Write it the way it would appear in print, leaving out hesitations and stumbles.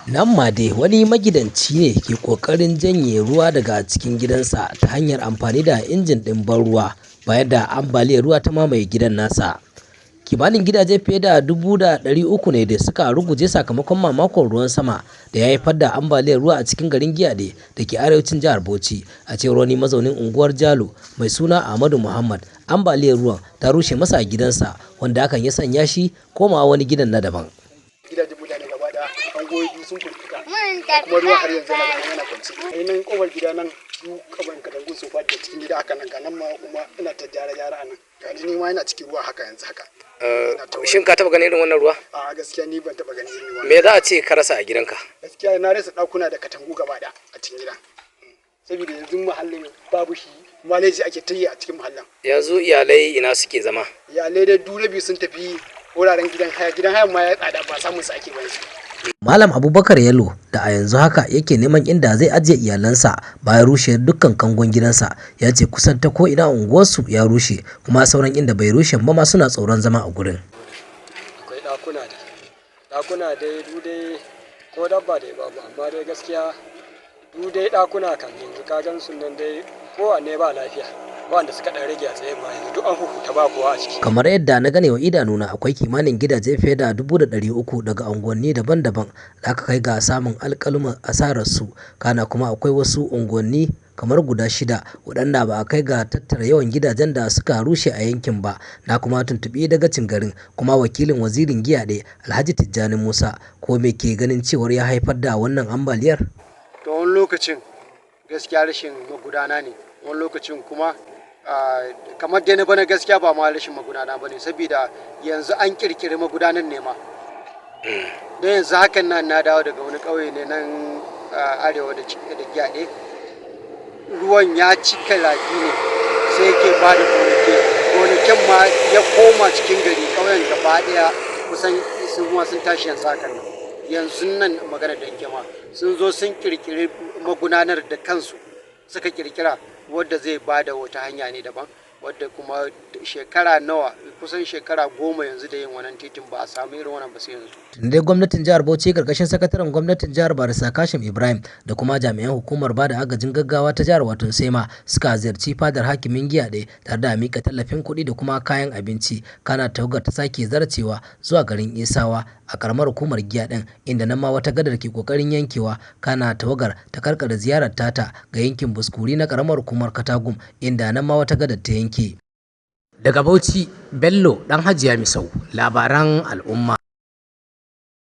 Nan ma dai wani magidanci ne ke ƙoƙarin janye ruwa daga cikin gidansa ta hanyar amfani da injin ɗin ban ruwa bayan da ambaliyar ruwa ta mamaye gidan nasa. Kimanin gidaje fiye da 300,000 ne da suka ruguje sakamakon mamakon ruwan sama da ya haifar da ambaliyar ruwa a cikin garin Giade da ke arewacin jihar Bauchi. A cewar wani mazaunin unguwar Jalo mai suna Ahmadu Muhammad, ambaliyar ruwan ta rushe masa gidansa, wanda hakan ya sanya shi komawa wani gidan na daban. Gidajen mutane gaba daya an goyi biyu sun furfuka, kuma ruwa har yanzu yana nan, yana kwance. Ai nan kofar gida nan duk kaban katangun sun faɗi cikin gida haka nan. Ga nan ma kuma ina ta gyara gyara a nan. Ga ni ma ina cikin ruwa haka yanzu haka. Shin ka taba ganin irin wannan ruwa? A gaskiya ni ban taba ganin irin wannan. Me za a ce ka rasa a gidanka? Gaskiya na rasa ɗakuna da katangu gaba daya a cikin gida, saboda yanzu muhallin babu shi, maleji ake ta yi a cikin muhallin. Yanzu iyalai ina suke zama? Iyalai dai durabi sun tafi wuraren gidan haya. Gidan hayan ma ya tsada, ba samun su ake ba yanzu. Malam Abubakar Yalo da a yanzu haka yake neman inda zai ajiye iyalansa bayan rushe dukkan kangon gidansa, ya ce kusan ta ko'ina unguwarsu ya rushe, kuma sauran inda bai rushe ba ma suna tsoron zama a gurin. Akwai ɗakuna dai, ɗakuna dai du dai ko dabba dai babu, amma dai gaskiya du dai ɗakuna kan yanzu ka gan su nan dai kowanne ba lafiya. Wanda suka ɗan rage a tsaye ma yanzu duk an huhuta, ba kowa a ciki. Kamar yadda na gane wa idanuna, akwai kimanin gidaje fiye da 300,000 daga unguwanni daban-daban da aka kai ga samun alƙaluman asararsu. Kana kuma akwai wasu unguwanni kamar guda shida waɗanda ba a kai ga tattara yawan gidajen da suka rushe a yankin ba. Na kuma tuntuɓi dagacin garin kuma wakilin wazirin Giyaɗe, Alhaji Tijjani Musa, ko me ke ganin cewar ya haifar da wannan ambaliyar? To, wani lokacin gaskiya rashin magudana ne, wani lokacin kuma kamar dai na bana gaskiya ba ma rashin magudana ba ne, saboda yanzu an kirkiri magudanan ne ma. Don yanzu hakan nan na dawo daga wani ƙauye ne nan arewa da Giyaɗe, ruwan ya cika rafi ne, sai yake ba da gonaki, gonakin ma ya koma cikin gari, ƙauyen gaba ɗaya kusan sun ruwa sun tashi. Yanzu hakan nan, yanzu nan magana da yake ma, sun zo sun kirkiri magudanar da kansu suka kirkira, wadda zai ba da wata hanya ne daban, wadda kuma shekara nawa, kusan shekara 10 yanzu da yin wannan titin, ba a samu irin wannan ba sai yanzu. Tun dai gwamnatin jihar Bauchi karkashin sakataren gwamnatin jihar Barista Kashim Ibrahim da kuma jami'an hukumar bada agajin gaggawa ta jihar, wato SEMA, suka ziyarci fadar hakimin Giyaɗe tare da mika tallafin kuɗi da kuma kayan abinci. Kana tawagar ta sake zarcewa zuwa garin Isawa a karamar hukumar Giyaɗen, inda nan ma wata gadar ke kokarin yankewa. Kana tawagar ta karkare ziyarar tata ga yankin Buskuri na karamar hukumar Katagum, inda nan ma wata gadar ta yanke. Daga Bauchi, Bello Dan Hajiya Misau, Labaran Al'umma.